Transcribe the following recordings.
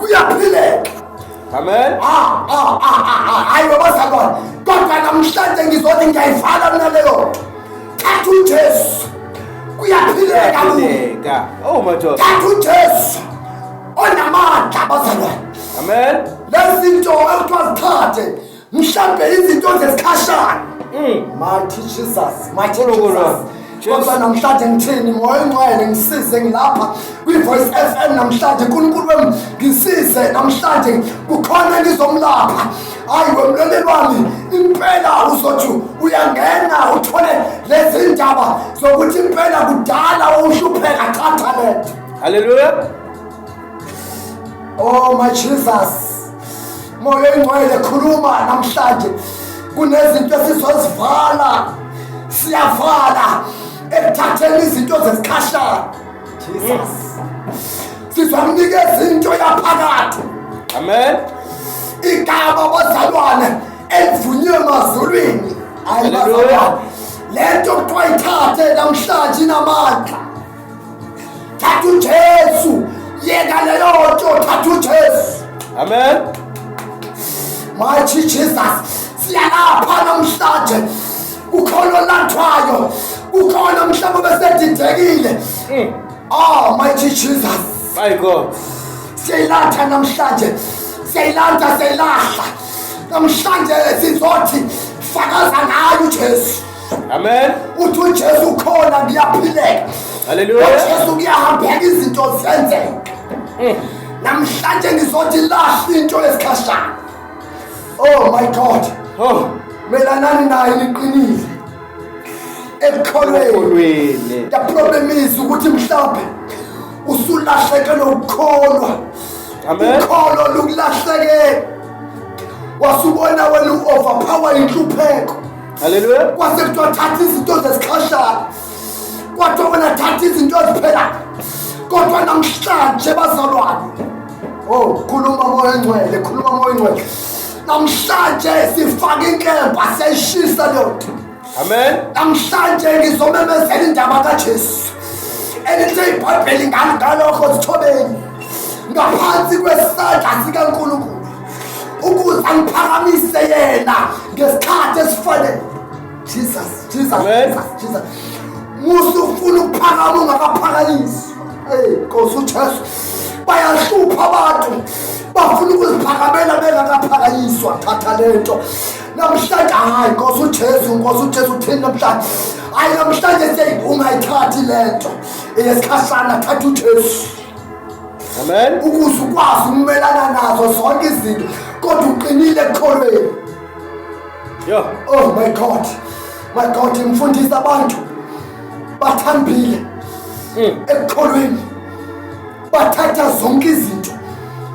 Kuyaphileka. Amen. Ah ah ah ah, ah. Hayi wabazalwane, kodwa namhlanje ngizothi ngiyayivala mina leyo nto. Thatha uJesu. Kuyaphileka kuye. Phileka. Oh my God. Thatha uJesu onamandla bazalwane. Amen. Lezi zinto ekuthiwa zithathe mhlambe izinto zesikhashana. Mighty Jesus, mighty Nkulunkulu Jesus. wami. Jesu. Kodwa namhlanje ngithini moya oyingcwele ngisize ngilapha kwi-Voice FM namhlanje uNkulunkulu wami ngisize namhlanje kukhona ngizomlapha. Hayi wemloleli wami impela uzothi uyangena uthole lezi ndaba zokuthi impela kudala uhlupheka thatha lento. Hallelujah. Oh my Jesus. Moya oyingcwele khuluma namhlanje. Kunezinto esizozivala. Siyavala ekuthatheni izinto zesikhashana. Jesus. Sizomnikeza into yaphakade. Amen. Igama bazalwane elivunywe emazulwini. Hayi Hallelujah. bazalwane. Lento kuthiwa ithathe namhlanje inamandla. Thatha uJesu. Yeka leyo nto, thatha uJesu. Amen. Mighty Jesus, siyalapha namhlanje. Kukhona olathwayo, kukhona mhlawumbe besedidekile. Oh mighty Jesus, My God. siyayilatha namhlanje, siyayilatha, siyayilahla namhlanje. Sizothi fakaza ngayo uJesu. Amen. Uthi uJesu ukhona, kuyaphileka. Hallelujah. UJesu kuyahambeka, izinto ziyenzeka. Namhlanje ngizothi lahla into yesikhashana. Oh my God. Oh. Melanani naye niqinile ekukholweni. Ekukholweni. The problem is ukuthi mhlawumbe usulahlekelwe ukukholwa. Amen. Ukholo lukulahlekele, wasubona wena u-overpower inhlupheko. Hallelujah. Kwase kuthiwa thatha izinto zesikhashana, kwathiwa wena thatha izinto eziphelayo. Kodwa namhlanje bazalwane, oh khuluma moya engcwele, khuluma moya engcwele, namhlanje sifaka inkemba, siyayishisa leyo nto. Amen. Namhlanje ngizomemezela indaba kaJesu elithe iBhayibheli ngalokho zithobeni ngaphansi kwesandla sikaNkulunkulu ukuze angiphakamise yena ngesikhathi esifanele. Jesus, Jesus. Amen. Jesus, Jesus. Musa ufuna ukuphakama ungakaphakanyiswa. Hey Nkosi uJesu, bayahlupha abantu bafuna ukuziphakamela bengakaphakanyiswa. Thatha lento namhlanje. Hayi Nkosi uJesu, Nkosi uJesu, uthini namhlanje? Hayi namhlanje seyi ungayithathi lento eyesikhashana, thatha uJesu. Amen. Ukuze ukwazi ukumelana nazo zonke izinto kodwa uqinile ekukholweni. Yo. Oh my God, my God. Ngifundisa abantu bathambile ekukholweni, bathatha zonke izinto,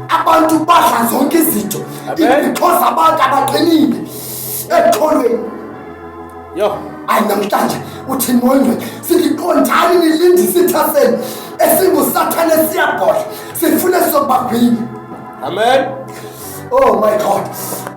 abantu badla zonke izinto. Amen. Because abantu abaqinile ekukholweni. Yo. Ayi namhlanje uthini moya oyingcwele? Sithi qondani nilinde isitha senu esingusathane siyabhodla, sifune sizobagwinya. Amen. Oh my God.